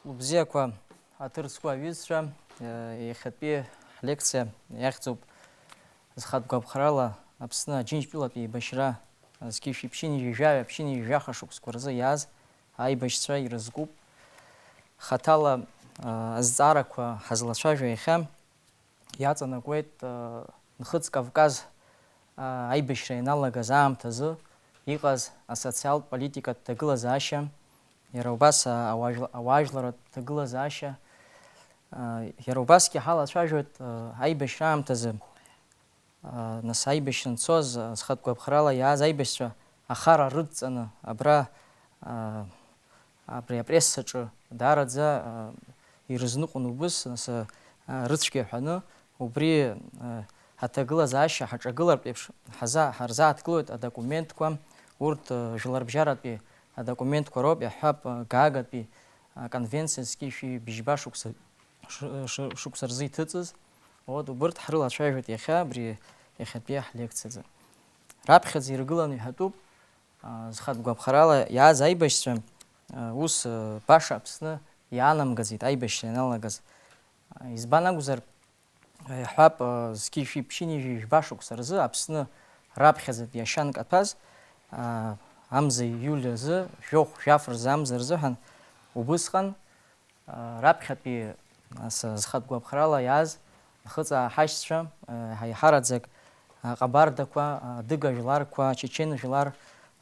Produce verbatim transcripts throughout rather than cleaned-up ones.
Лыбзиақәа аҭыр зқәу аҩызцәа, иахьатәи ҳлекциа иахьӡуп зхатә гәаԥхарала Аԥсны Аџьынџьтәылатә еибашьра зқьи жәшәи ԥшьынҩажәи жәаҩа, ԥшьынҩажәи жәаха шықәсқәа рзы иааз аибашьцәа ирызкуп. Хаҭала азҵаарақәа ҳазлацәажәо иахьа иаҵанакуеит, а, Нхыҵ Кавказ, а, аибашьра ианалагаз аамҭазы иҟаз асоциалтә политикатә ҭагылазаашьа, иара убас, а, ауаажәла-, ауаажәларатә ҭагылазаашьа, а, иара убасгьы ҳалацәажәоит, а, аибашьра аамҭазы, а, нас аибашьра анцоз, а, зхатә гәаԥхарала иааз аибашьцәа ахара рыдҵаны абра, а, абри апрессаҿы даараӡа, а, ирызныҟәон убыс, нас, а, рыцәгьа ҳәаны, убри, а, аҭагылазаашьа ҳаҿагылартә еиԥш ҳаза-, ҳарзааҭгылоит адокументқәа, урҭ, а, жәларбжьаратәи адокументқәа роуп, иаҳҳәап, а, Гаагатәи, а, конвенциа зқьи жәшәи бжьба шықәса, ш-, ш-, шықәса рзы иҭыҵыз, вот, убырҭ ҳрылацәажәоит иахьа абри иахьатәи ҳлекциаӡы. Раԥхьаӡа иргыланы иҳәатәуп, а, зхатә гәаԥхарала иааз аибашьцәа, а, ус, а, баша Аԥсны иаанамгаӡеит аибашьра ианалагаз. А, избан акәзар, а, иаҳҳәап, а, зқьи жәшәи ԥшьынҩажәи жәба шықәса рзы Аԥсны раԥхьаӡатәи ашьа анкаҭәаз, а, амза ииуль азы, жәохә, жәаф рзы амза рзыҳәан убысҟан, а, раԥхьатәи, а, с-, зхатә гәаԥхарала иааз Нхыҵаа ҳашьцәа, а, ҳаиҳараӡак, а, ҟабардақәа, а, адыга жәларқәа, ачечен жәлар,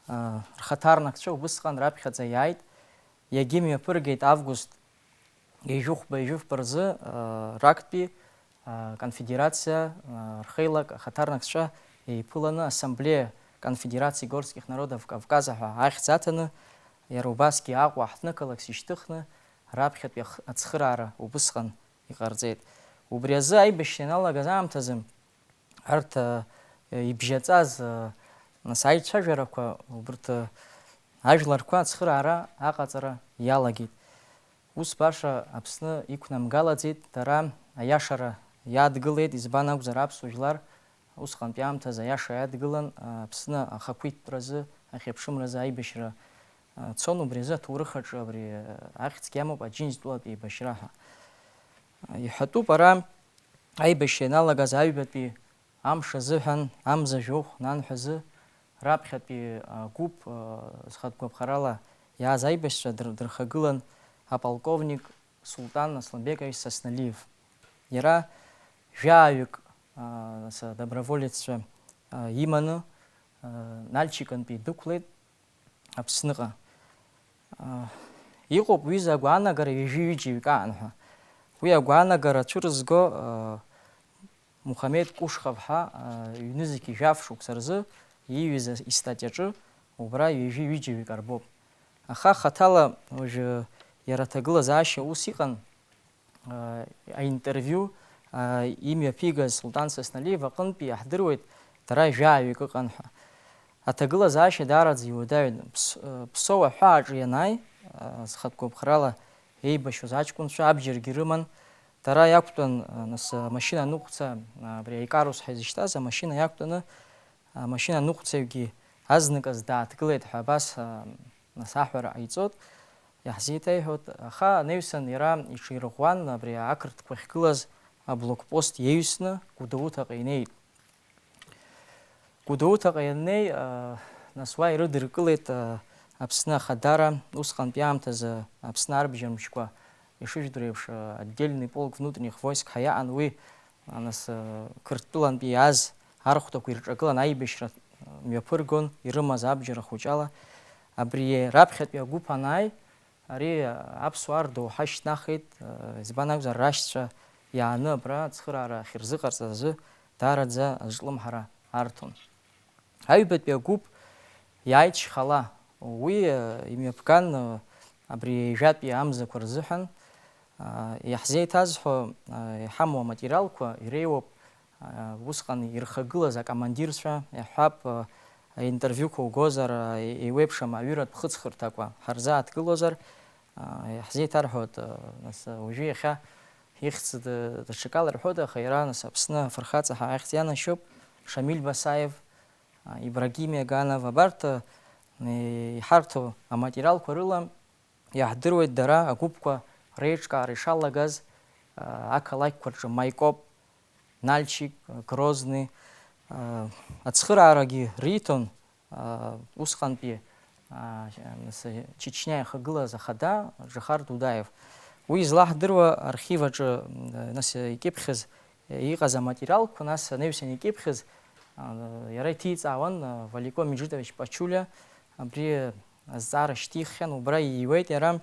а, рхаҭарнакцәа убысҟан раԥхьаӡа иааит. Иагьымҩаԥыргеит август ҩажәихәба-ҩажәифба рзы, а, рактәи, а, конфедерациа, а, рхеилак ахаҭарнакцәа еиԥыланы Ассамблея конфедерации горских народов Кавказа ҳәа ахьӡ аҭаны, иара убасгьы Аҟәа аҳҭнықалақь сышьҭыхны, раԥхьатәи ах-, ацхыраара убысҟан иҟарҵеит. Убри азы аибашьра ианалагаз аамҭазы арҭ, а, ибжьаҵаз, а, нас аицәажәарақәа, убырҭ, а, ажәларқәа ацхыраара аҟаҵара иалагеит. Ус баша Аԥсны иқәнамгалаӡеит, дара аиашара иадгылеит, избан акәзар, аԥсуа жәлар усҟантәи аамҭазы аиаша иадгылан, а, Аԥсны ахақәиҭтәразы, ахьыԥшымразы аибашьра, а, цон, убри азы аҭоурых аҿы абри, а, ахьӡгьы амоуп Аџьынџьтәылатә еибашьра ҳәа. А, иҳәатәуп ара аибашьра ианалагаз аҩбатәи амш азыҳәан, амза жәохә нанҳәазы, раԥхьатәи, а, гәыԥ, а, зхатә гәаԥхарала иааз аибашьцәа дыр-, дырхагылан аполковник Султан Асланбекович Сасналиев. Иара жәаҩык, а, нас, а, доброволеццәа, а, иманы, а, Нальчикантәи дықәлеит Аԥсныҟа. А, иҟоуп уи изы агәаанагара ҩажәи ҩыџьа ҩык аан ҳәа. Уи агәаанагара цәырызго, а, Мухамед Кушхов ҳәа, а, ҩнызқьи жәаф шықәса рзы ииҩыз истатиаҿы убра ҩажәи ҩыџьа ҩык арбоуп. Аха хаҭала уажәы иара аҭагылазаашьа ус иҟан, а, аинтервиу, а, имҩаԥигаз Султан Сасналиев аҟынтәи иаҳдыруеит, дара жәаҩык ыҟан ҳәа. Аҭагылазаашьа даараӡа иуадаҩын. Ԥс-, а, Ԥсоу аҳәааҿы ианааи, а, зхатә гәаԥхарала еибашьуаз аҷкәынцәа абџьаргьы рыман. Дара иақәтәан, а, нас, амашьына аныҟәца, а, абри аикарус ҳәа изышьҭаз амашьына иақәтәаны, амашьына аныҟәцаҩгьы азныказ дааҭгылеит ҳәа абас, а, нас аҳәара ҟаиҵоит, иаҳзеиҭеиҳәоит. Аха анаҩсан иара иҽирӷәӷәан, абри ақырҭқәа ахьгылаз аблокпост иаҩсны Гәдоуҭаҟа инеит. Гәдоуҭаҟа ианнеи, а, нас уа ирыдыркылеит, а, Аԥсны Ахадара, усҟантәи аамҭазы Аԥсны арбџьармчқәа ишыжәдыруа еиԥш, а, отдельный полк внутренних войск ҳәа иаан, уи, а, нас, а, Қырҭтәылантәи иааз архәҭақәа ирҿагылан аибашьра, а, мҩаԥыргон, ирымаз абџьар ахәыҷала. Абри раԥхьатәи агәыԥ анааи, ари аԥсуаа рдоуҳа шьҭнахит, избан акәзар, рашьцәа иааны абра ацхыраара ахьырзыҟарҵаз азы даараӡа азҿлымҳара арҭон. Аҩбатәи агәыԥ иааит шьхала, уи имҩаԥган абри ҩажәатәи амзақәа рзыҳәан. Иаҳзеиҭазҳәо, иҳамоу аматериалқәа иреиуоуп усҟан ирхагылаз акомандирцәа, иаҳҳәап, аинтервиуқәа угозар, еиуеиԥшым аҩыратә хыҵхырҭақәа ҳарзааҭгылозар, иаҳзеиҭарҳәоит, нас, уажәы иахьа ихьӡ даҽакала рҳәоит, аха иара, нас, Аԥсны афырхаҵа ҳәа ахьӡ ианашьоуп, Шамиль Басаев, Ибрагим Иаганов, абарҭ, иҳарҭо аматериалқәа рыла, иаҳдыруеит дара агәыԥқәа реиҿкаара ишалагаз, ақалақьқәа рҿы Майкоп, Нальчик, Грозный, ацхыраарагьы риҭон, усҟантәи, нас, Чечниа ихагылаз ахада Џьохар Дудаев. Уи излаҳдыруа архив аҿы, нас, икьыԥхьыз иҟаз аматериалқәа, нас анаҩсан икьыԥхьыз, иара иҭиҵаауан, Валико Меджидович Пачулиа абри азҵаара шьҭиххьан, убра ииуеит иара,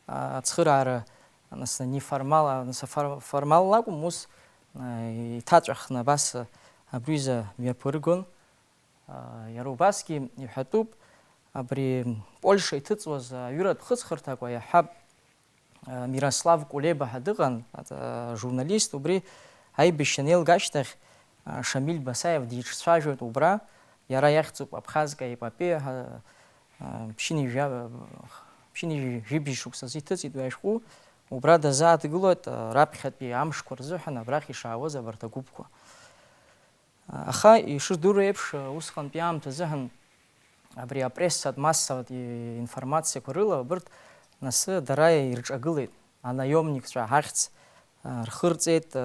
ацхыраара, нас, неформал, нас, фор-, формалла акәым, ус, иҭаҵәахны абас абри аҩыза мҩаԥыргон. Иара убасгьы иҳәатәуп, абри Польша иҭыҵуаз аҩыратә хыҵхырҭақәа иаҳҳәап, Мирослав Кулеба ҳәа дыҟан, журналист, убри аибашьцәа анеилга ашьҭахь, Шамиль Басаев диҿцәажәоит убра, иара иахьӡуп Абхазская эпопея ҳәа, ԥшьынҩажәа-, ԥшьынҩажәи жәибжь шықәсазы иҭыҵит уи ашәҟәы, убра дазааҭгылоит, раԥхьатәи амшқәа рзыҳәан абрахь ишаауаз абарҭ агәыԥқәа. Аха, ишырдыруа еиԥш, усҟантәи аамҭа азыҳәан абри апрессатә массоватә информациақәа рыла абырҭ, нас, дара ирҿагылеит, анаиомникцәа ахьӡ рхырҵеит,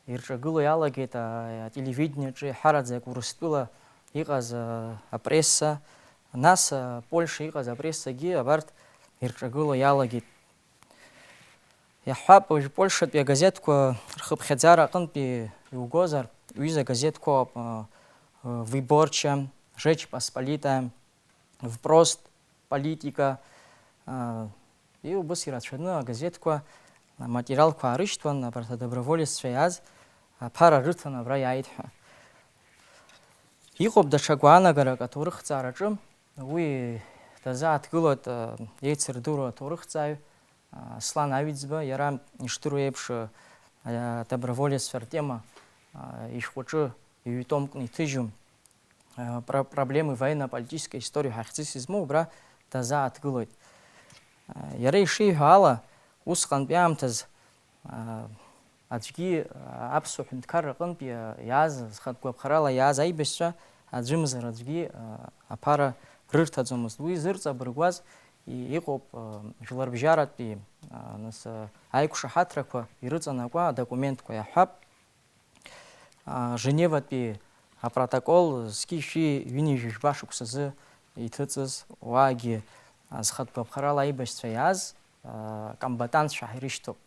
ирҿагыло иалагеит ателевидениеҿы иаҳараӡак Урыстәыла иҟаз апресса, нас Польша иҟаз апрессагьы абарҭ ирҿагыло иалагеит. Иаҳҳәап, уажә Польшатәи агазеҭқәа рхыԥхьаӡара аҟынтәи иугозар, ҩыза газеҭқәоуп, Выборча, Rzecz Посполитая, Впрост, Политика, и убыс ирацәаны агазеҭқәа аматериалқәа аарышьҭуан, абарҭ адоброволеццәа иааз аԥара рыҭан абра иааит ҳәа. Иҟоуп даҽа гәаанагарак аҭоурыхҭҵаараҿы, уи дазааҭгылоит еицырдыруа аҭоурыхҭҵааҩ Аслан Аҩӡба, иара ишдыруа еиԥш, адоброволеццәа ртема ишәҟәаҿы ҩ-томкны иҭыжьу, про-, проблемы военно-политической истории ҳәа хьӡыс измоу убра дазааҭгылоит. Иара ишиҳәо ала, усҟантәи аамҭаз, аӡәгьы, аԥсуа ҳәынҭқарра аҟынтә иа-, иааз, зхатә гәаԥхарала иааз аибашьцәа аӡәымзар аӡәгьы, аԥара рырҭаӡомызт. Уи зырҵабыргуаз и-, иҟоуп, жәларбжьаратәи, нас, аиқәшаҳаҭрақәа ирыҵанакуа адокументқәа иаҳҳәап. Женеватәи апротокол зқьи шәи ҩынҩажәи жәба шықәсазы иҭыҵыз, уаагьы, зхатә гәаԥхарала аибашьцәа иааз, комбатантцәа ҳәа ирышьҭоуп.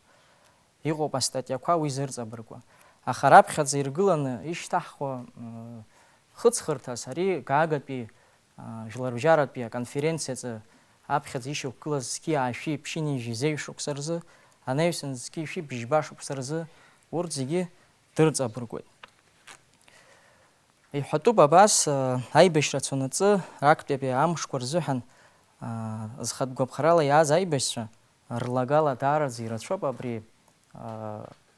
Иҟоуп астатиақәа уи зырҵабыргуа. Аха раԥхьаӡа иргыланы ишьҭаҳхуа, хыҵхырҭас ари Гаагатәи, жәларбжьаратәи аконференциаҿы аԥхьаӡа ишьақәгылаз зқьи аашәи ԥшьынҩажәи зеижә шықәса рзы, анаҩсан зқьи шәи бжьба шықәса рзы, урҭ зегьы дырҵабыргуеит. Иҳәатәуп абас, аибашьра цонаҵы, актәи амшқәа рзыҳәан, зхатә гәаԥхарала иааз аибашьцәа рлагала даараӡа ирацәоуп абри,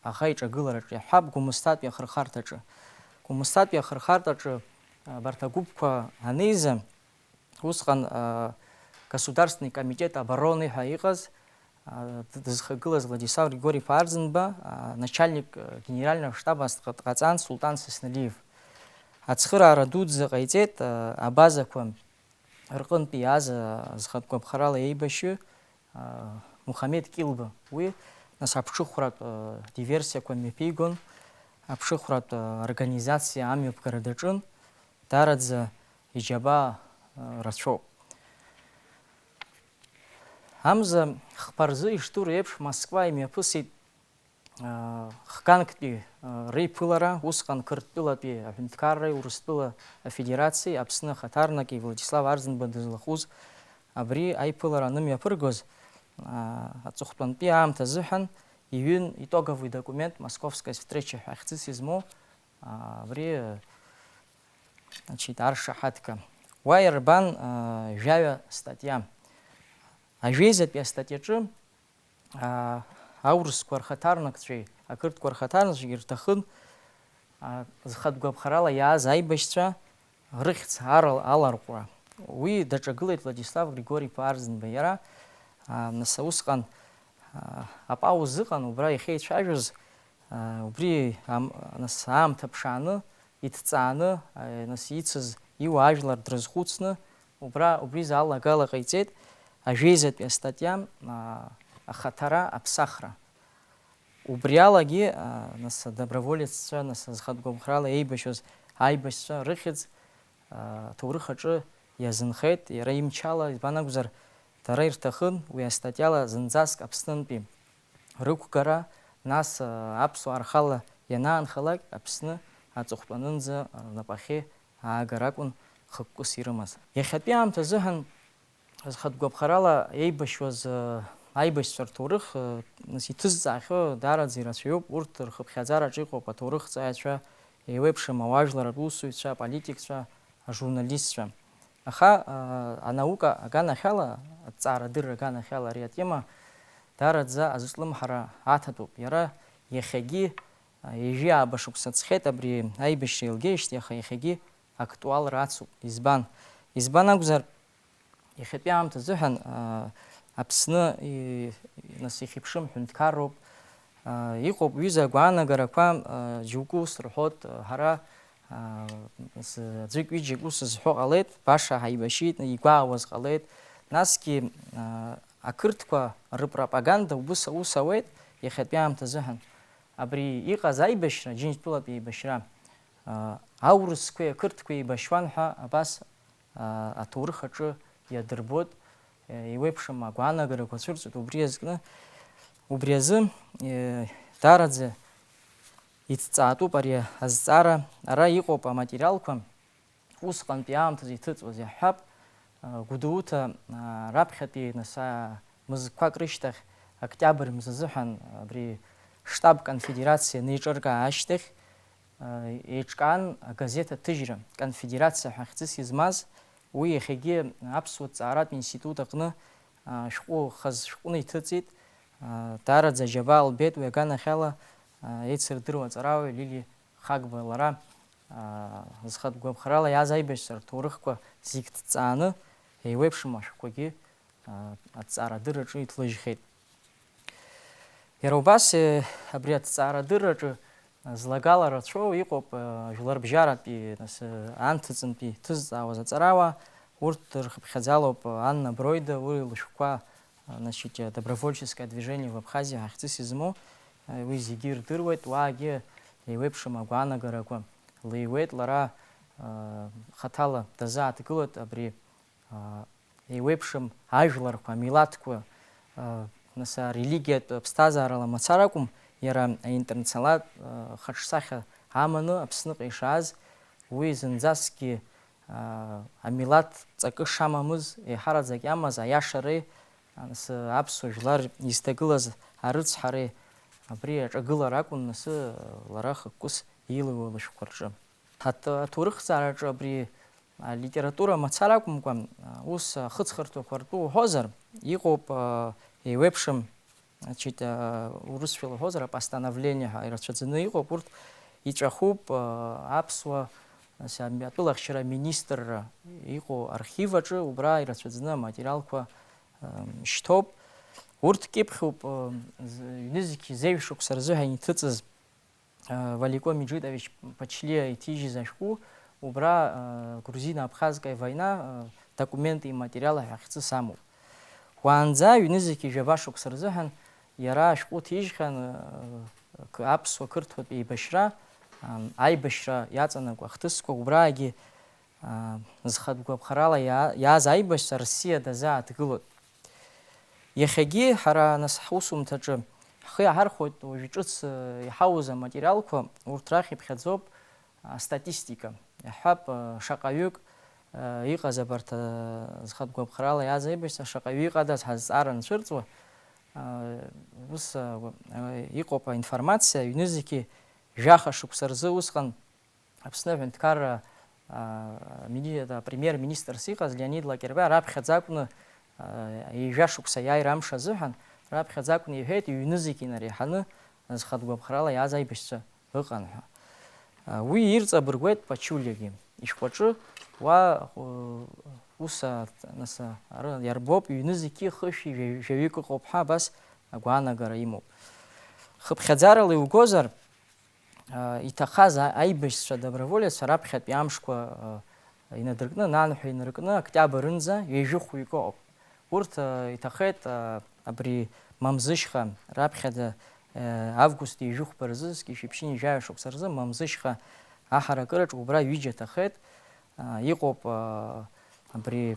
аӷа иҿагылараҿы, иаҳҳәап, Гәымсҭатәи ахырхарҭаҿы. Гәымсҭатәи ахырхарҭаҿы абарҭ агәыԥқәа анеиза, усҟан, Государственный комитет обороны ҳәа иҟаз, дызхагылаз Владислав Григорьев Арӡынба, начальник генерального штаба дҟа-, дҟаҵан Султан Сасналиев. Ацхыраара дуӡӡа ҟаиҵеит, абазақәа рҟынтә иааз, зхатә гәаԥхарала еибашьҩы, Мухамед Килба. Уи, нас, аԥҽыхәратә диверсиақәа мҩаԥигон, аԥҽыхәратә организациа амҩаԥгара даҿын, даараӡа иџьабаа рацәоуп. Амза хԥа рзы ишдыру еиԥш, Москва имҩаԥысит, хганктәи реиԥылара, усҟан Қырҭтәылатәи аҳәынҭқарреи Урыстәыла Афедерациеи Аԥсны ахаҭарнаки Владислав Арӡынба дызлахәыз абри аиԥылара анымҩаԥыргоз, аҵыхәтәантәи аамҭа азыҳәан иҩын итоговый документ Московская встреча ҳәа хьӡыс измоу абри, значит, аршаҳаҭга. Уа ирбан, жәаҩа статиа. Ажәеизатәи астатиаҿы, аурысқәа рхаҭарнакцәеи ақырҭқәа рхаҭарнакцәеи ирҭахын, зхатә гәаԥхарала иааз аибашьцәа рыхьӡ арал-, аларҟәра. Уи даҿагылеит Владислав Григорьев Арӡынба. Иара, нас, усҟан, апауза ыҟан, убра иахьеицәажәоз, убри ам-, нас, аамҭа ԥшааны, иҭҵааны, нас, ицыз иуа ажәлар дрызхәыцны, убра, убри изы алагала ҟаиҵеит, ажәеизатәи астатиа, Ахаҭара, аԥсахра. Убри алагьы, а, нас, адоброволеццәа, нас, зхатә гәамхрала еибашьуаз аибашьцәа рыхьӡ, а, аҭоурых аҿы иазынхеит, иара имчала, избан акәзар, дара ирҭахын уи астатиала зынӡаск Аԥснынтәи рықәгара, нас, а, аԥсуаа рхала ианаанхалак, Аԥсны аҵыхәтәанынӡа рнапахьы аагара акәын хықәкыс ирымаз. Иахьатәи аамҭа азыҳәан, зхатә гәаԥхарала еибашьуаз, э, аибашьцәа рҭоурых, э, нас иҭызҵаахьоу даараӡа ирацәаҩуп, урҭ рхыԥхьаӡараҿы иҟоуп аҭоурыхҵааҩцәа, еиуеиԥшым ауаажәларратә усзуҩцәа, аполитикцәа, ажурналистцәа. Аха, э, анаука аганахьала, аҭҵаарадырра аганахьала ари атема даараӡа азҿлымҳара аҭатәуп. Иара иахьагьы, э, ҩажәи ааба шықәса ҵхьеит абри аибашьра еилгеижьҭеи, аха иахьагьы актуалра ацуп. Избан? Избан акәзар, иахьатәи аамҭа азыҳәан, аа, Аԥсны и-, нас ихьыԥшым ҳәынҭқарроуп. Аа, иҟоуп ҩыза агәаанагарақәа, аа, џьоукы ус рҳәоит, ҳара, аа, нас аӡәык-ҩыџьак ус зҳәо ҟалеит, баша ҳаибашьит, игәаауаз ҟалеит. Насгьы, аа, ақырҭқәа рпропаганда убыс аус ауеит иахьатәи аамҭа азыҳәан. Абри иҟаз аибашьра, Џьынџьтәылатәи еибашьра, аа, аурысқәеи ақырҭқәеи еибашьуан ҳәа абас, аа, аҭоурых аҿы иадырбоит, е, еиуеиԥшым агәаанагарақәа цәырҵуеит убри азкны. Убри азы, е, даараӡа иҭҵаатәуп ари азҵаара. Ара иҟоуп аматериалқәа, усҟантәи аамҭазы иҭыҵуаз иаҳҳәап, а, Гәдоуҭа, а, раԥхьатәи нас, а, мызқәак рышьҭахь, октиабр мза азыҳәан абри штаб конфедерациа неиҿыркаа ашьҭахь, а, еиҿкаан агазеҭ аҭыжьра, Конфедерациа ҳәа хьӡыс измаз, уи иахьагьы аԥсуа ҭҵааратә институт аҟны, а, шәҟәы хаз шәҟәны иҭыҵит, а, даараӡа аџьабаа лбеит уи аганахьала, а, еицырдыруа аҵарауаҩ Лили Хагба лара, аа, зхатә гәаԥхарала иааз аибашьцәа рҭоурыхқәа зегь ҭҵааны, еиуеиԥшым ашәҟәқәагьы, аа, аҭҵаарадырраҿы иҭлыжьхьеит. Иара убас, е, абри аҭҵаарадырраҿы, а, злагала рацәоу иҟоуп, а, жәларбжьаратәи, нас, а, анҭыҵынтәи ҭызҵаауаз аҵарауаа, урҭ рхыԥхьаӡалоуп, а, Анна Броида, уи лышәҟәқәа, а, значит, а, Добровольческое движение в Абхазии ҳәа хьӡыс измоу, а, уи зегьы ирдыруеит, уаагьы еиуеиԥшым агәаанагарақәа леиуеит, лара, а, хаҭала дазааҭгылоит абри, а, еиуеиԥшым ажәларқәа, амилаҭқәа, а, нас, арелигиатә ԥсҭазаарала мацара акәым, иара аинтернационалатә, а, хаҿсахьа аманы Аԥсныҟа ишааз, уи зынӡаскгьы, а, амилаҭ ҵакы шамамыз, еиҳараӡак иамаз аиашареи, нас, аԥсуа жәлар изҭагылаз арыцҳареи абри аҿагылара акәын, нас, лара хықәкыс илыҩуа лышәҟәқәа рҿы. Аҭ-, аҭоурыхҭҵаараҿы абри алитература мацара акәымкәа, ус ахыҵхырҭақәа ртәы уҳәозар, иҟоуп, а, еиуеиԥшым, значит, а, урысшәала уҳәозар, апостановление ҳәа ирацәаӡаны иҟоуп, урҭ иҵәахуп, а, аԥсуа, нас, ами-, атәылахьчара аминистрра иҟоу архив аҿы, убра ирацәаӡаны аматериалқәа, ам, шьҭоуп. Урҭ кьыԥхьуп, а, з-, ҩнызқьи зеижә шықәса рзыҳәан иҭыҵыз, а, Валико Меджидович Пачлиа иҭижьыз ашәҟәы, убра, а, грузино-абхазская война, а, документы и материалы ҳәа хьӡыс амоуп. Уаанӡа ҩнызқьи жәаба шықәса рзыҳәан иара ашәҟәы ҭижьхьан, а, қ-, аԥсуа-қырҭуатә еибашьра, ам, аибашьра иаҵанакуа ахҭысқәа, убраагьы, а, зхатә гәаԥхарала иа-, иааз аибашьцәа Россиа дазааҭгылоит. Иахьагьы ҳара, нас, ҳусумҭаҿы ҳхы иаҳархәоит уажә ҿыц, э, иҳауз аматериалқәа, урҭ рахь иԥхьаӡоуп астатистика. Иаҳҳәап, э, шаҟаҩык, э, иҟаз абарҭ, э, зхатә гәаԥхарала иааз аибашьцәа шаҟаҩы иҟадаз ҳазҵаара анцәырҵуа, э, ус, э, э, иҟоуп аинформациа, ҩнызқьи жәаха шықәса рзы усҟан Аԥсны аҳәынҭқарра, а, мини-, а, премиер-министрс иҟаз Леонид Лакербеи раԥхьаӡа акәны, а, ҩажәа шықәса иааира амш азыҳәан, раԥхьаӡа акәны иҳәеит, иҩнызқьи инареиҳаны зхатә гәаԥхарала иааз аибашьцәа ыҟан ҳәа. А, уи ирҵабыргуеит Пачулиагьы. Ишәҟәаҿы уа, у-, ус, а, нас, а, ар-, иарбоуп, ҩнызқьи хышәи жәа-, жәаҩык ыҟоуп ҳәа абас агәаанагара имоуп. Хыԥхьаӡарала иугозар, а, иҭахаз а-, аибашьцәа, доброволеццәа раԥхьатәи амшқәа, а, инадыркны, нанҳәа инаркны, октиабрынӡа ҩажәи хәҩык ыҟоуп. Урҭ, а, иҭахеит, а, абри Мамзышьха раԥхьаӡа, э, август ҩажәи хәба рзы, зқьи жәшәи ԥшьынҩажәи жәаҩа шықәса рзы Мамзышьха аҳаракыраҿ убра ҩыџьа ҭахеит. А, иҟоуп, а, абри,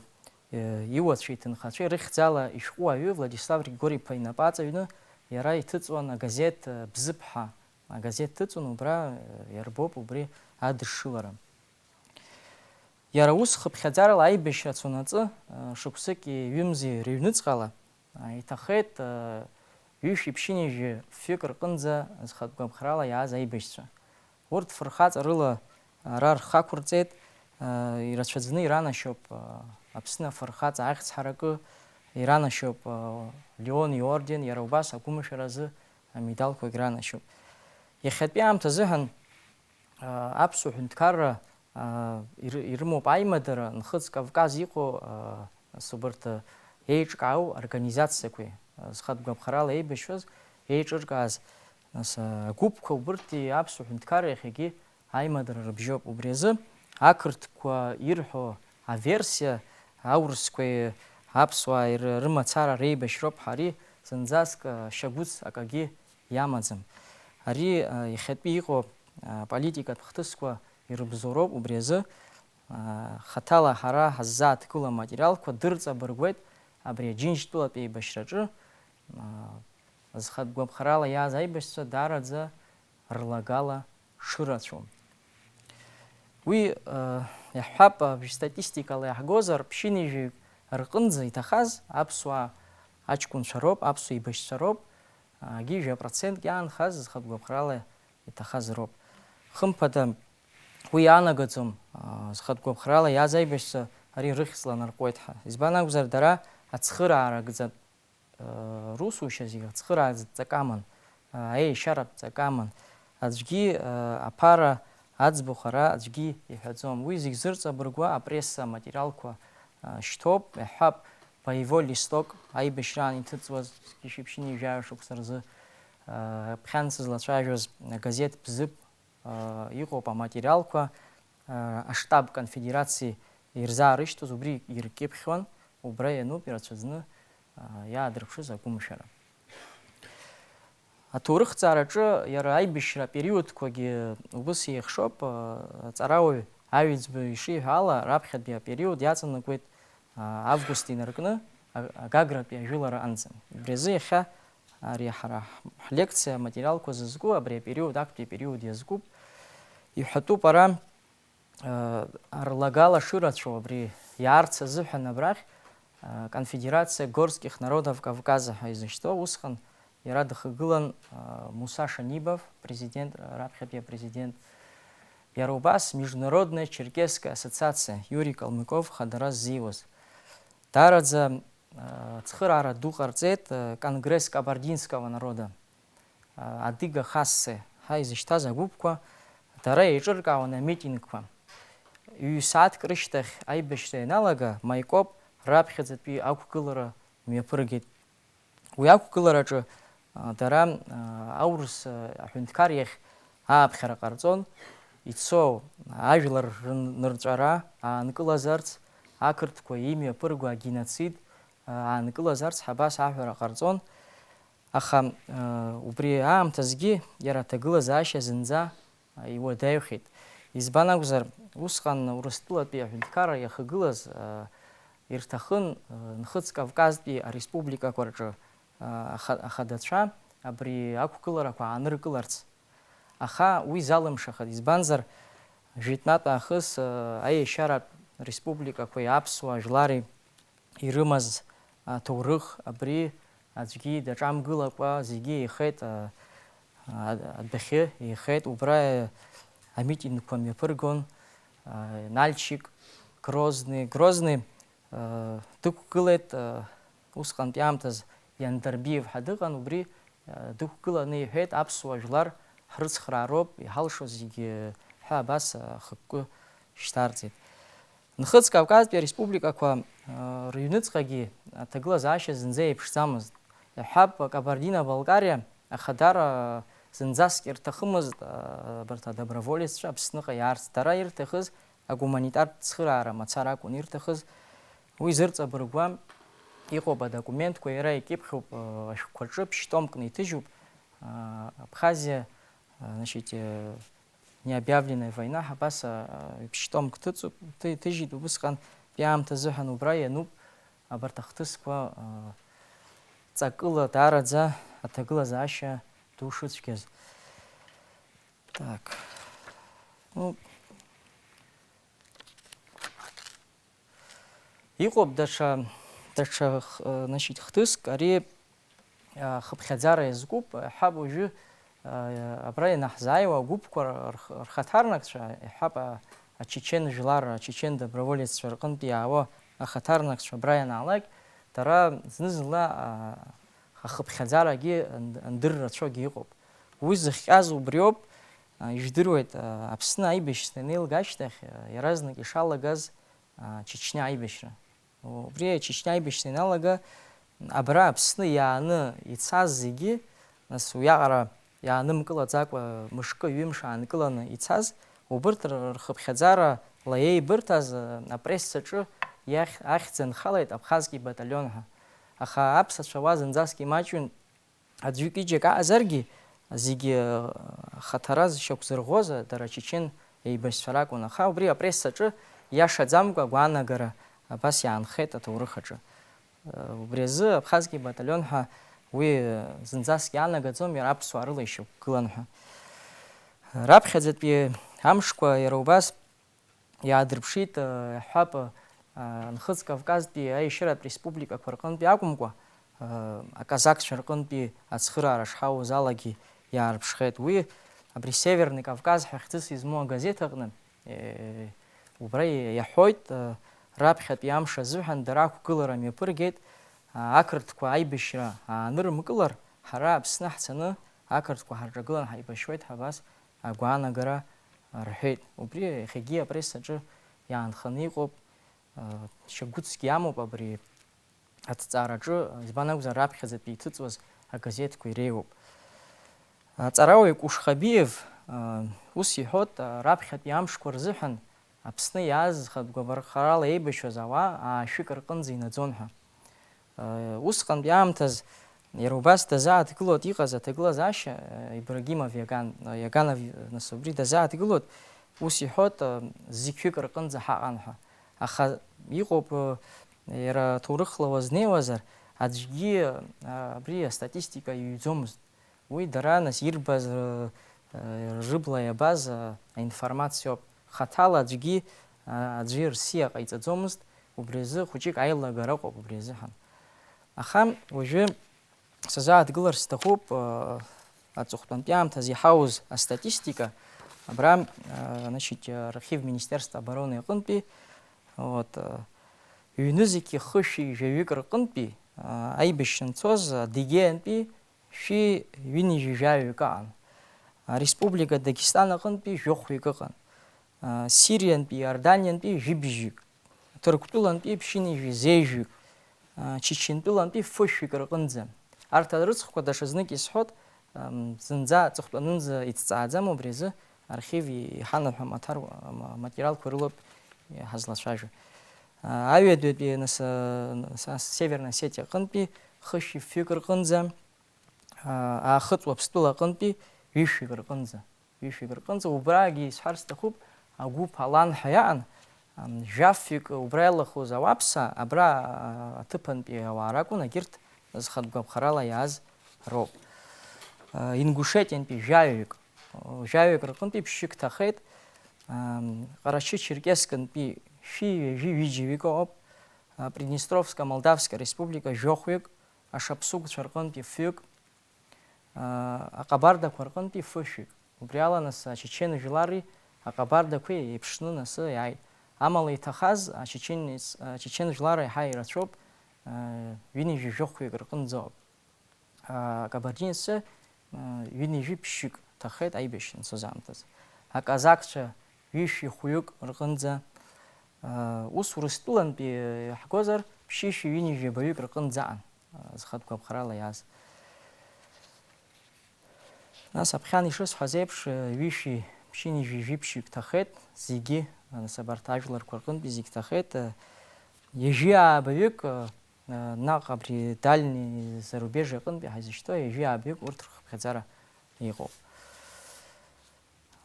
э, иуацәеи иҭынхацәеи рыхьӡала ишәҟәы аҩы Владислав Григори-иԥа инапы аҵаҩны иара иҭыҵуан агазеҭ, э, Бзыԥ ҳәа агазеҭ ҭыҵуан, убра, э, иарбоуп убри адышшылара. Иара ус хыԥхьаӡарала аибашьра цонаҵы, э, шықәсыки ҩымзи рыҩныҵҟала, э, иҭахеит, э, ҩышәи ԥшьынҩажәи фҩык рҟынӡа зхатә гәаԥхарала иааз аибашьцәа. Урҭ фырхаҵа рыла ара рхы ақәырҵеит, э, ирацәаӡаны иранашьоуп, э, Аԥсны афырхаҵа ахьӡ ҳаракы, иранашьоуп, э, Леон иорден, иара убас агәымшәаразы амедалқәагь ранашьоуп. Иахьатәи аамҭа азыҳәан, э, аԥсуа ҳәынҭқарра, э, иры-, ирымоуп аимадара, Нхыҵ Кавказ иҟоу, э, нас убарҭ, э, еиҿкаау организациақәеи, э, зхатә гәаԥхарала еибашьуаз, еиҿыркааз, нас, э, агәыԥқәа убырҭи аԥсуа ҳәынҭқарра иахьагьы аимадара рыбжьоуп. Убри азы ақырҭқәа ирҳәо аверсиа, аурысқәеи аԥсуааи ры-, рымацара реибашьроуп ҳәа, ари зынӡаск, э, шьагәыц акагьы иамаӡам. Ари, э, иахьатәи иҟоу, э, политикатә хҭысқәа ирыбзоуроуп, убри азы, э, хаҭала ҳара ҳаззааҭгыло аматериалқәа дырҵабыргуеит абри Аџьынџьтәылатә еибашьраҿы, э, зхатә гәаԥхарала иааз аибашьцәа даараӡа рлагала шырацәоу. Уи, э, иаҳҳәап, абжь статистикала иаҳгозар, ԥшьынҩажәаҩык рҟынӡа иҭахаз аԥсуаа аҷкәынцәа роуп, аԥсуа еибашьцәа роуп, агьи жәа процентк иаанхаз зхатә гәаԥхарала иҭахаз роуп. Хымԥада, уи иаанагаӡом, а, зхатә гәаԥхарала иааз аибашьцәа ари рыхьӡла нарҟәуеит ҳәа. Избан акәзар, дара ацхыраарагӡатә, а, русушьа зегьы ацхыраагӡатә ҵак аман, а, аешьаратә ҵак аман. Аӡәгьы, а, аԥара аӡбахә ара аӡәгьы иҳәаӡом. Уи зегь зырҵабыргуа апресса аматериалқәа, а, шьҭоуп, иаҳҳәап, Боевой листок, аибашьраан иҭыҵуаз, зқьи жәшәи ԥшьынҩажәи жәаҩа шықәса рзы, а, ԥхьан сызлацәажәоз агазеҭ Бзыԥ, а, иҟоуп аматериалқәа, а, аштаб конфедерациа ирзаарышьҭыз, убри иркьыԥхьуан, убра иануп ирацәаӡаны, а, иаадырԥшыз агәымшәара. Аҭоурыхҭҵаараҿы иара аибашьра апериодқәагьы убыс еихшоуп, а, аҵарауаҩ Аҩӡба ишиҳәо ала, раԥхьатәи апериод иаҵанакуеит, а, август инаркны, а, агагратәи ажәылара анӡа. Убри азы иахьа ари ҳара ҳ-, ҳлекциа аматериалқәа зызку абри апериод, актәи апериод иазкуп. Иҳәатәуп ара, э, арлагала шырацәоу абри иаарц азыҳәан абрахь, э, Конфедерация горских народов Кавказа ҳәа изышьҭоу, усҟан иара дыхагылан, э, Муса Шанибов, президент, раԥхьатәи апрезидент, иара убас Международная черкесская ассоциация, Иури Калмыков хадара ззиуаз. Даараӡа, э, цхыраара ду ҟарҵеит, э, Конгресс кабардинского народа, э, Адыга Хассе ҳәа изышьҭаз агәыԥқәа, дара еиҿыркаауан амитингқәа. Ҩ-сааҭк рышьҭахь аибашьра ианалага, Маикоп раԥхьаӡатәи ақәгылара мҩаԥыргеит. Уи ақәгылараҿы, а, дара, а, аурыс, а, аҳәынҭқар иахь ааԥхьара ҟарҵон, ицо ажәлар рнырҵәара аанкылазарц, ақырҭқәа имҩаԥырго агеноцид, а, аанкылазарц ҳәа абас аҳәара ҟарҵон. Аха, а, убри аамҭазгьы иара аҭагылазаашьа зынӡа иуадаҩхеит. Избан акәзар, усҟан Урыстәылатәи аҳәынҭқарра иахагылаз, а, ирҭахын, а, Нхыҵ Кавказтәи ареспубликақәа рҿы, а, аха-, ахадацәа абри ақәгыларақәа ааныркыларц. Аха уи залымшахеит, избанзар, жәытәнатә аахыс, а, аиашьаратә республикақәеи аԥсуа жәлари ирымаз аҭоурых абри аӡәгьы даҿамгылакәа зегьы еихеит, а, а, адәахьы еихеит, убра, а, амитингқәа мҩаԥыргон, а, Нальчик, Грозный, Грозный, а, дықәгылеит, а, усҟантәи аамҭаз Иандарбиев ҳәа дыҟан, убри, а, дықәгыланы иҳәеит, аԥсуа жәлар ҳрыцхраароуп, иҳалшо зегьы ҳәа абас, а, ахықәкы шьҭарҵеит. Нхыҵ Кавказтәи ареспубликақәа, а, рыҩныҵҟагьы аҭагылазаашьа зынӡа еиԥшӡамызт. Иаҳҳәап, Кабардино-Балкариа ахадара зынӡаск ирҭахымызт, а, абарҭ адоброволеццәа Аԥсныҟа иаарц. Дара ирҭахыз агуманитартә цхыраара мацара акәын ирҭахыз. Уи зырҵабыргуа, Иҟоуп адокументқәа, иара икьыԥхьуп, э, ашәҟәқәа рҿы ԥшь-томкны иҭыжьуп, э, Абхазиа, э, значит, э, необъявленная война, ҳәа абас, э, ԥшь-томк ҭыҵуп, ҭы-, иҭыжьит убысҟантәи аамҭа азыҳәан, убра иануп абарҭ ахҭысқәа, э, ҵакыла даараӡа аҭагылазаашьа ду шыцәгьаз. Так. Ну, Иҟоуп даҽа, даҽа х-, значит, хҭыск, ари, а, хыԥхьаӡара иазкуп, иаҳҳәап, уажәы, а, абра ианаҳзааиуа агәыԥқәа рх-, рхаҭарнакцәа, иаҳҳәап, а, ачечен жәлар, ачечен доброволеццәа рҟынтә иаауа ахаҭарнакцәа абра ианаалак, дара зны-зынла, а, ахыԥхьаӡарагьы ан-, андыррацәоугьы ыҟоуп. Уи зыхҟьаз убриоуп, а, ижәдыруеит, а, Аԥсны аибашьра анеилга ашьҭахь, а, иаразнак ишалагаз, а, Чечниа аибашьра. Убри Чечниа аибашьра ианалага, абра Аԥсны иааны ицаз зегьы, нас уиаҟара иаанымкылаӡакәа мышкы, ҩымш аанкыланы ицаз, убырҭ р-, рхыԥхьаӡара ла еибырҭаз, а, апресс аҿы иахь-, ахьӡ анхалеит Абхазки баталион ҳәа. Аха аԥсацәа уа зынӡаск имаҷҩын, аӡәык-ҩыџьак аҟазаргьы, зегьы, э, хаҭараз шьақәзырӷәӷәоз, э, дара ачечен еибашьцәа ракәын, аха убри апресс аҿы иашаӡамкәа агәаанагара абас иаанхеит аҭоурых аҿы. Э, убри азы Абхазки баталион ҳәа уи, э, зынӡаск иаанагаӡом, иара аԥсуаа рыла ишьақәгылан ҳәа. Раԥхьаӡатәи амшқәа иара убас иаадырԥшит, э, иаҳҳәап, э, Нхыҵ Кавказтәи аиашьаратә республикақәа рҟынтәи акәымкәа, э, аказакцәа рҟынтәи ацхыраара шҳауз алагьы иаарԥшхеит. Уи абри Северный Кавказ ҳәа хьӡыс измоу агазеҭ аҟны, э, убра иаҳәоит, э, раԥхьатәи амш азыҳәан дара ақәгылара мҩаԥыргеит, а, ақырҭқәа аибашьра аанырымкылар, ҳара Аԥсны ҳцаны ақырҭқәа ҳарҿагылан ҳаибашьуеит ҳәа абас агәаанагара рҳәеит. Убри иахьагьы апресс аҿы иаанханы иҟоуп, а, шьагәыцгьы амоуп абри аҭҵаараҿы, избан акәзар, раԥхьаӡатәи иҭыҵуаз агазеҭқәа иреиуоуп. Аҵарауаҩ Кушхабиев, а, ус иҳәоит, а, раԥхьатәи амшқәа рзыҳәан Аԥсны иааз хатә гәабархарала еибашьуаз ауаа аашәык рҟынӡа инаӡон ҳәа. Э, усҟантәи аамҭаз иара убас дазааҭгылоит иҟаз аҭагылазаашьа, э, Ибрагимов Иаган, э, Иаганов, нас убри дазааҭгылоит, ус иҳәоит, э, зқьҩык рҟынӡа ҳаҟан ҳәа. Аха иҟоуп, э, иара ҭоурыхла уазнеиуазар, аӡәгьы, э, абри астатистика иҩӡомызт. Уи дара, нас, ирбаз, р-, р-, рыбла иабаз, а, аинформациоуп. Хаҭала аӡәгьы, а, аӡәы рсиа ҟаиҵаӡомызт, убри азы хәыҷык аилагара ыҟоуп убри азыҳәан. Аха уажәы сазааҭгылар сҭахуп, а, аҵыхәтәантәи аамҭазы иҳауз астатистика, абра, а, значит, архив Министерство обороны аҟынтәи, вот, а, ҩнызқьи хышәи жәаҩык рҟынтәи, а, аибашьра анцоз, Адыгеиантәи, шәи ҩынҩажәи жәаҩык ыҟан. Ареспублика Дагестан аҟынтәи жәохәҩык ыҟан. Сириантәи, Иорданиантәи жәибжьҩык, Ҭырқәтәылантәи ԥшьынҩажәи зеижәҩык, Чечентәылантәи фышәҩык рҟынӡа. Арҭ арыцхәқәа даҽазнык исҳәот, зынӡа аҵыхәтәанынӡа иҭҵааӡам, убри азы архив иҳанаҳәа маҭар-, ма-, материалқәа рылоуп иҳазлацәажәо. Аҩадатәи, нас, нас, Северная Осетия аҟынтәи хышәи фҩык рҟынӡа, аа, Аахыҵ Уаԥстәыла аҟынтәи ҩышәҩык рҟынӡа, ҩышәҩык рҟынӡа, убрагьы исҳәар сҭахуп, агәыԥ Алан ҳәа иаан, ам, жәафҩык убра иалахәыз ауаԥсаа, абра, аа, аҭыԥантәи ауаа ракәын, егьырҭ зхатә гәаԥхарала иааз роуп. Ингушетиантәи жәаҩык, жәаҩык рҟынтәи ԥшьҩык ҭахеит, ам, Ҟарачы-Черкескантәи шәи ҩажәи ҩыџьаҩык ыҟоуп, а, Приднестровско-Молдавско Республика жәохәҩык, ашаԥсыгәцәа рҟынтәи фҩык, аа, аҟабардақәа рҟынтәи фышәҩык. Убри ала, нас, ачечен жәлари аҟабардақәеи еиԥшны, нас, иааит. Амала иҭахаз ачечен-, ачечен жәлар еиҳа ирацәоуп, аа, ҩынҩажәи жәохәҩык рҟынӡоуп. Аа, акабардинцәа, аа, ҩынҩажәи ԥшьҩык ҭахеит аибашьра анцоз аамҭазы. Аказакцәа ҩышәи хәҩык рҟынӡа, аа, ус Урыстәылантәи иаҳгозар, ԥшьышәи ҩынҩажәи абаҩык рҟынӡаан. Зхатә гәаԥхарала иааз. Нас аԥхьан ишысҳәаз еиԥш, ҩышәи ԥшьынҩажәи жәиԥшьҩык ҭахеит, зегьы, нас, абарҭ ажәларқәа рҟынтәи зегь ҭахеит, ҩажәи аабаҩык, Наҟ абри дальний зарубеж аҟынтәи ҳаизышьҭоу ҩажәи ааба урҭ рхыԥхьаӡара иҟоуп.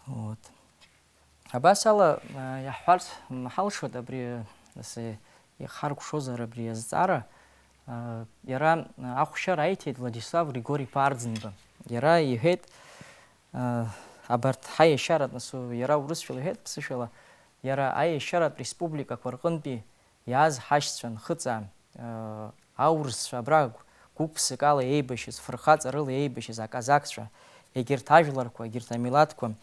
Вот. Абас ала, а, иаҳҳәарц ҳалшоит абри, нас, ихаркәшозар абри азҵаара, а, иара, а, ахәшьара аиҭеит Владислав Григори-иԥа Арӡынба. Иара иҳәеит, а, абарҭ ҳаиашьаратә, нас, иара урысшәала иҳәеит, ԥсышәала, иара аиашьаратә республикақәа рҟынтәи иааз ҳашьцәа, нхыҵаа, аурысцәа, абра гәык-ԥсыкала еибашьыз, фырхаҵарыла еибашьыз аказакцәа, егьырҭ ажәларқәа, егьырҭ амилаҭқәа,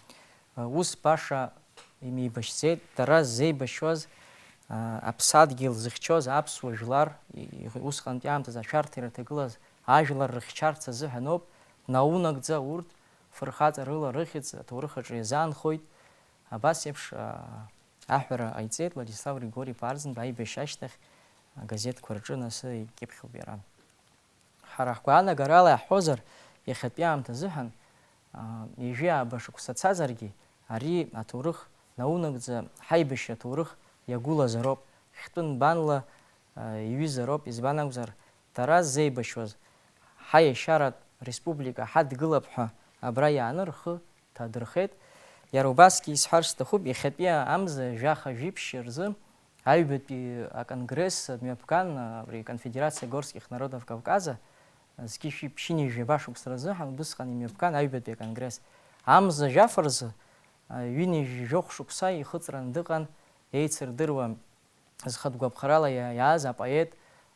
ус баша имеибашьӡеит, дара ззеибашьуаз, аԥсадгьыл зыхьчоз аԥсуа жәлар, усҟантәи аамҭазы ашәарҭара иҭагылаз ажәлар рыхьчарц азыҳәаноуп, наунагӡа урҭ фырхаҵарыла рыхьӡ аҭоурых аҿы иазаанхоит, абас еиԥш, аҳәара ҟаиҵеит Владислав Григори-иԥа Арӡынба аибашьра ашьҭахь агазеҭқәа рҿы, нас икьыԥхьуп иара. Ҳара ҳгәаанагарала иаҳҳәозар, иахьатәи аамҭа азыҳәан, а, ҩажәи ааба шықәса цазаргьы, ари аҭоурых наунагӡа ҳаибашьра аҭоурых иагәылазароуп, хьтәы нбанла, а, иҩызароуп, избан акәзар, дара ззеибашьуаз, ҳаиашьаратә республика ҳадгылап ҳәа абра иааны рхы ҭадырхеит. Иара убасгьы исҳәар сҭахуп, иахьатәи амза жәаха-жәиԥшь рзы аҩбатәи аконгресс дмҩаԥган, абри Конфедерация горских народов Кавказа, зқьышәи ԥшьынҩажәи жәаба шықәса рзыҳәан убысҟан имҩаԥган аҩбатәи аконгресс. Амза жәаф рзы, ҩынҩажәи жәохә шықәса ихыҵран дыҟан, еицырдыруа зхатә гәаԥхарала иа-, иааз апоет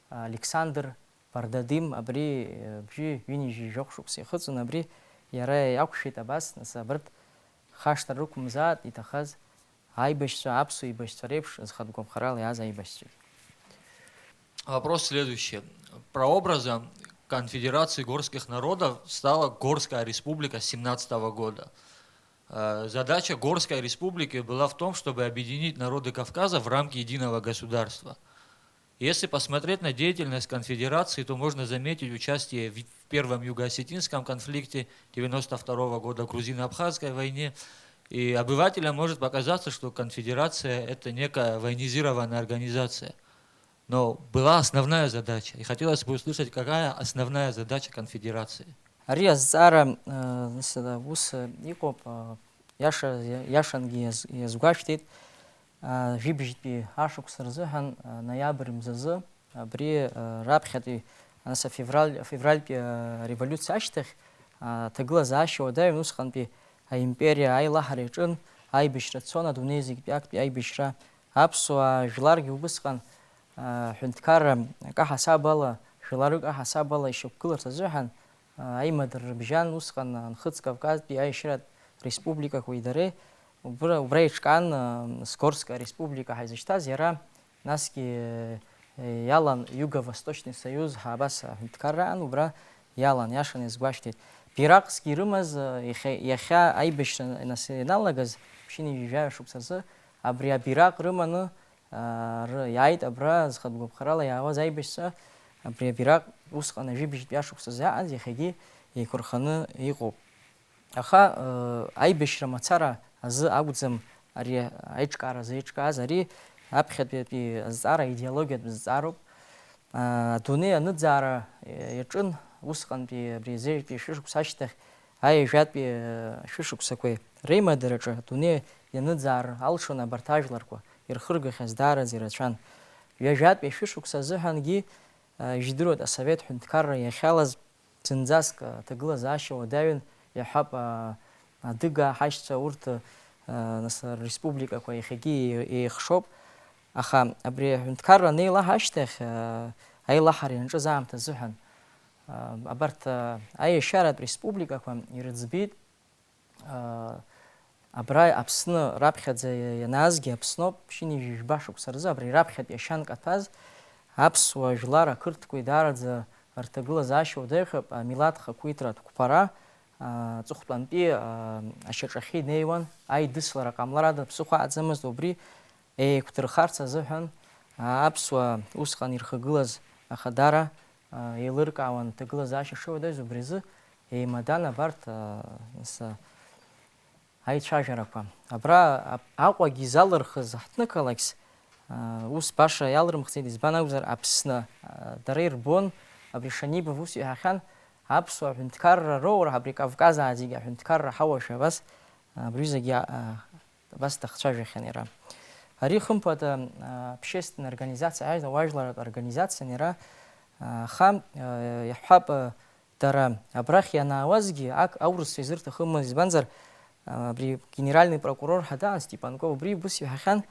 Александр Бардадим, абри, э, бжьи ҩынҩажәи жәохә шықәса ихыҵын, абри иара иақәшәеит абас, нас абарҭ хашҭра рықәымзааит иҭахаз аибашьцәа, аԥсуа еибашьцәа реиԥш зхатә гәаԥхарала иааз аибашьцәа. Вопрос следующий. Прообразом Конфедерации горских народов стала Горская республика семнадцатого года. Э, задача Горской республики была в том, чтобы объединить народы Кавказа в рамки единого государства. Если посмотреть на деятельность конфедерации, то можно заметить участие в, в Первом юго-осетинском конфликте девяносто второго года, грузино-абхазской войне. И обывателям может показаться, что конфедерация — это некая военизированная организация. Но была основная задача. И хотелось бы услышать, какая основная задача конфедерации. Ари азҵаара, э, нас, э, ус, э, иҟоуп, э, иаша, иашангьы иаз-, иазгәашәҭеит, э, жәибжьтәи ашықәс рзыҳәан, э, ноиабр мзазы, абри, э, раԥхьатәи, нас, афевраль, афевральтәи, э, револиуциа ашьҭахь, э, аҭагылазаашьа уадаҩын, усҟантәи аимпериа аилаҳара иаҿын, аибашьра цон, адунеи зегьтәи актәи аибашьра. Аԥсуаа жәларгьы убысҟан, э, ҳәынҭқарра акаҳасаб ала, жәларык аҳасаб ала ишьақәгыларц азыҳәан, э, аимадара рыбжьан усҟан, э, Нхыҵ Кавказтәи аиашьаратә республикақәеи дареи, убра, убра еиҿкаан, э, Горская республика ҳәа изышьҭаз, иара насгьы, э, иалан Юго-Восточный союз ҳәа абас аҳәынҭқарраан, убра иалан, иашан иазгәашәҭеит. Бираҟсгьы ирымаз, э, иахьа, иахьа аибашьра нас ианалагаз, ԥшьынҩажәи жәаҩа шықәса азы, абри абираҟ рыманы, аа, ры-, иааит абра зхатә гәаԥхарала иаауаз аибашьцәа, абри абираҟ усҟан ажәибжьтәи ашықәсазы иааз, иахьагьы еиқәырханы иҟоуп. Аха, э, аибашьра мацара азы акәӡам ари аиҿкаара зеиҿкааз, ари аԥхьатәи азҵаара аидеологиатә зҵаароуп. Адунеи аныӡаара иаҿын усҟантәи абри азежәтәи шәышықәса ашьҭахь аҩажәатәи шәышықәсақәеи реимадараҿы адунеи ианыӡаар алшон абарҭ ажәларқәа, ирхыргахьаз даараӡа ирацәан. Ҩажәатәи шәышықәса азыҳәангьы, ижәдыруеит, асовет ҳәынҭқарра иахьалаз зынӡаск аҭагылазаашьа уадаҩын, иаҳҳәап, а, адыгаа ҳашьцәа урҭ, а, нас республикақәа иахьагьы еи-, еихшоуп. Аха абри аҳәынҭқарра анеилаҳа ашьҭахь, а, аилаҳара ианҿыз аамҭа азыҳәан, а, абарҭ, а, аиашьаратә республикақәа ирыӡбеит, а, абра Аԥсны раԥхьаӡа ианаазгьы Аԥсноуп, ԥшьынҩажәи жәба шықәса рзы абри раԥхьатәи ашьанк аҭәаз аԥсуа жәлар ақырҭқәеи даараӡа рҭагылазаашьа уадаҩхап, амилаҭ хақәиҭра аҭқәԥара, а, аҵыхәтәантәи, а, ашьаҿахьы инеиуан, аидыслара ҟамлар ада ԥсыхәа аӡамызт, убри еиқәдырхарц азыҳәан, а, аԥсуаа усҟан ирхагылаз ахадара, а, еилыркаауан, ҭагылазаашьа шыуадаҩыз, убри азы еимадан абарҭ, а, нас, а, аицәажәарақәа. Абра ап-, Аҟәагьы изалырхыз ҳҭнықалақьс, Ус баша иалрымхӡеит, избан акәзар, Аԥсны, дара ирбон, абри Шанибов ус иҳәахьан, аԥсуа ҳәынҭқарра роура, абри Кавказаа зегьы аҳәынҭқарра ҳауашәа абас, абри зегьы, а, абас дахцәажәахьан иара. Ари хымԥада, а, общественная организация, ажәла-, уажәларатә организациан иара, а, аха, а, иаҳҳәап, а, дара абрахь ианаауазгьы, ак аурысцәа изырҭахымызт, избанзар, а, абри генеральный прокурор ҳәа даан Степанков, убри ус иҳәахьан,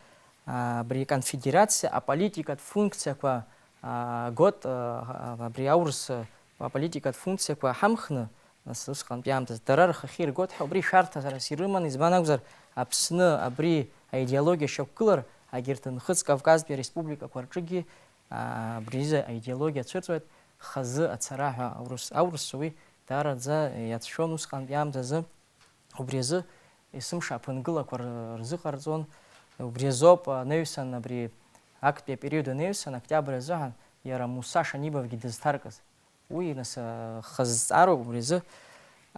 а, абри аконфедерациа аполитикатә функциақәа, а, гот, а, абри аурыс, а, аполитикатә функциақәа ҳамхны, нас усҟантәи аамҭазы дара рхахьы иргот ҳәа, убри шәарҭарас ирыман, избан акәзар, Аԥсны абри аидеологиа шьақәгылар, агьырҭ Нхыҵ Кавказтәи ареспубликақәа рҿыгьы, а, абри изы аидеологиа цәырҵуеит, хазы ацара ҳәа аурыс, аурысцәа уи даараӡа иацәшәон усҟантәи аамҭазы. Убри азы есымша аԥынгылақәа р-, рзыҟарҵон. Убри азоуп, а, анаҩсан абри актәи апериод анаҩсан, октиабр азыҳәан иара Муса Шанибовгьы дызҭаркыз. Уи, нас, а, хазҵаароуп убри азы,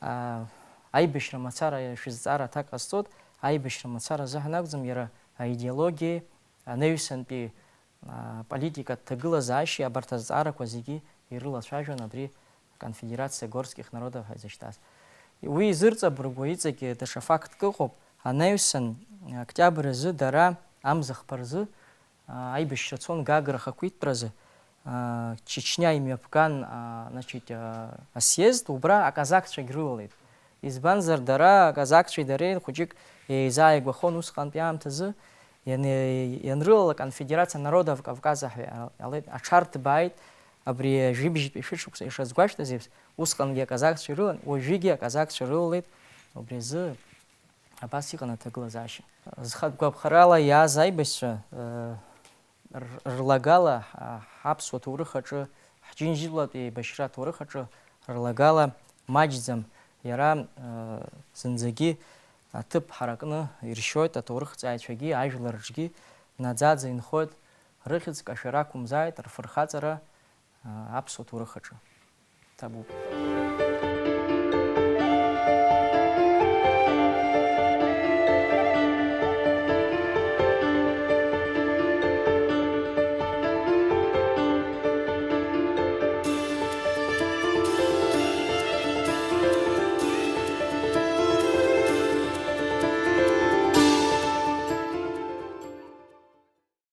а, аибашьра мацара шәызҵаара аҭак ҟасҵоит, аибашьра мацара азыҳәан акәӡам, иара аидеологиеи анаҩсантәи, а, политикатә ҭагылазаашьеи абарҭ азҵаарақәа зегьы ирылацәажәон абри аконфедерациа горских народов ҳәа изышьҭаз. Уи изырҵабыргуа иҵегьы даҽа фактк ыҟоуп, анаҩсан октиабр азы дара амза хԥа рзы, а, аибашьра цон Гагра ахақәиҭтәразы, а, Чечниа имҩаԥган, а, значит, а, асъезд, убра аказакцәагь рылалеит. Избанзар, дара аказакцәеи дареи хәыҷык еизааигәахон усҟантәи аамҭазы, иан-, ианрылала Конфедерация народов Кавказа ҳәа иа-, иалеит, аҽарҭбааит, абри ажәибжьтәи шәышықәса ишазгәашәҭаз еиԥш, усҟангьы аказакцәа ирылан, уажәыгьы аказакцәа рылалеит, убри азы абас иҟан аҭагылазаашьа. Зхатә гәаԥхарала иааз аибашьцәа, э, р-, рлагала, ҳа-, ҳаԥсуа ҭоурых аҿы, ҳџьынџьтәылатәи аибашьра аҭоурых аҿы рлагала маҷӡам. Иара, э, зынӡагьы аҭыԥ ҳаракны иршьоит, аҭоурыхҵааҩцәагьы ажәлар рҿгьы наӡаӡа инхоит, рыхьӡ кашәара ақәымзааит рфырхаҵара, э, аԥсуа ҭоурых аҿы. Ҭабуп.